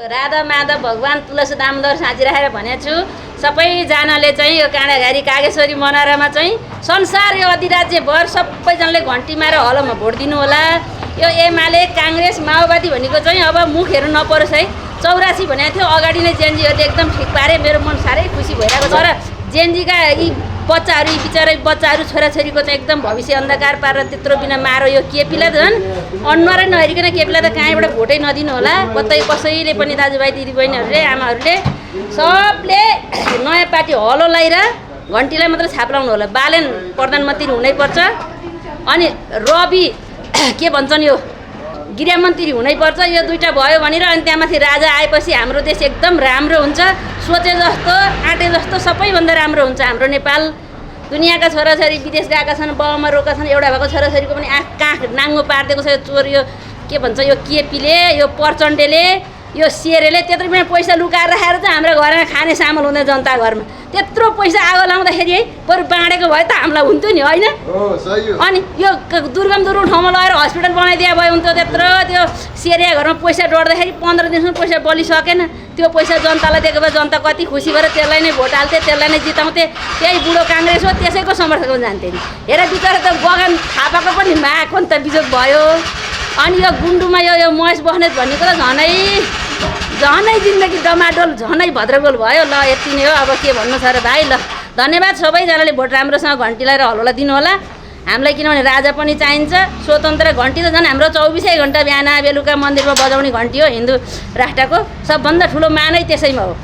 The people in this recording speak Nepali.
राधा माधव भगवान तुलसी दामोदर साँची राखेर भनेको छु सबैजनाले चाहिँ यो काँडाघारी कागेश्वरी मनोरममा चाहिँ संसार यो अधिराज्यभर सबैजनाले घन्टी मारेर हलमा भोट दिनु होला। यो एमाले काङ्ग्रेस माओवादी भनेको चाहिँ अब मुखहरू नपरोस् है। 84 भनेको थियो अगाडि नै जेएनजीहरूले एकदम ठिक पारे, मेरो मन साह्रै खुसी भइरहेको छ। र जेएनजीका यी बच्चाहरू यी बिचरा बच्चाहरू छोराछोरीको चाहिँ एकदम भविष्य अन्धकार पारेर त्यत्रो बिना मारो यो केपीलाई त झन् अनुहारै नहेरिकन केपीलाई त कहीँबाट भोटै नदिनु होला। कतै कसैले पनि दाजुभाइ दिदीबहिनीहरूले आमाहरूले सबले नयाँ पार्टी हलो लगाएर घन्टीलाई मात्र छाप लाउनु होला। बालेन प्रधानमन्त्री हुनैपर्छ, अनि रवि के भन्छन् यो गृहमन्त्री हुनैपर्छ। यो दुईटा भयो भनेर अनि त्यहाँमाथि राजा आएपछि हाम्रो देश एकदम राम्रो हुन्छ। सोचे जस्तो आँटे जस्तो सबैभन्दा राम्रो हुन्छ हाम्रो नेपाल। दुनियाँका छोराछोरी विदेश गएका छन्, बाउमा रोका छन्, एउटा भएको छोराछोरीको पनि आँख काख नाङ्गो पारिदिएको छ यो चोर। यो के भन्छ यो केपीले, यो प्रचण्डले, यो शेरले त्यत्रो बिना पैसा लुकाएर राखेर चाहिँ हाम्रो घरमा खाने सामल हुँदैन जनता घरमा। त्यत्रो पैसा आगो लाउँदाखेरि है बरु बाँडेको भए त हामीलाई हुन्थ्यो नि होइन। अनि यो दुर्गम ठाउँमा लगेर हस्पिटल बनाइदिए भयो हुन्थ्यो। त्यत्रो त्यो सेरिया घरमा पैसा डढ्दाखेरि 15 दिनसम्म पैसा बलिसकेन। त्यो पैसा जनतालाई दिएको भए जनता कति खुसी भएर त्यसलाई नै भोट हाल्थे, त्यसलाई नै जिताउँथे। त्यही बुढो काङ्ग्रेस हो, त्यसैको समर्थकमा जान्थे नि। हेर बिचरा त बगान थापाको पनि माग पनि त बिजोग भयो। अनि यो गुन्डुमा यो महेश बस्नेत भनेको त झनै जिन्दगी डमाडोल झनै भद्रगोल भयो। ल यति नै हो, अब के भन्नु छ र भाइ। ल धन्यवाद सबैजनाले भोट राम्रोसँग घन्टीलाई र हलोलाई दिनु होला हामीलाई, किनभने राजा पनि चाहिन्छ स्वतन्त्र। घन्टी त झन् हाम्रो 24 घन्टा बिहान बेलुका मन्दिरमा बजाउने घन्टी हो हिन्दू राष्ट्रको। सबभन्दा ठुलो मानै त्यसैमा हो।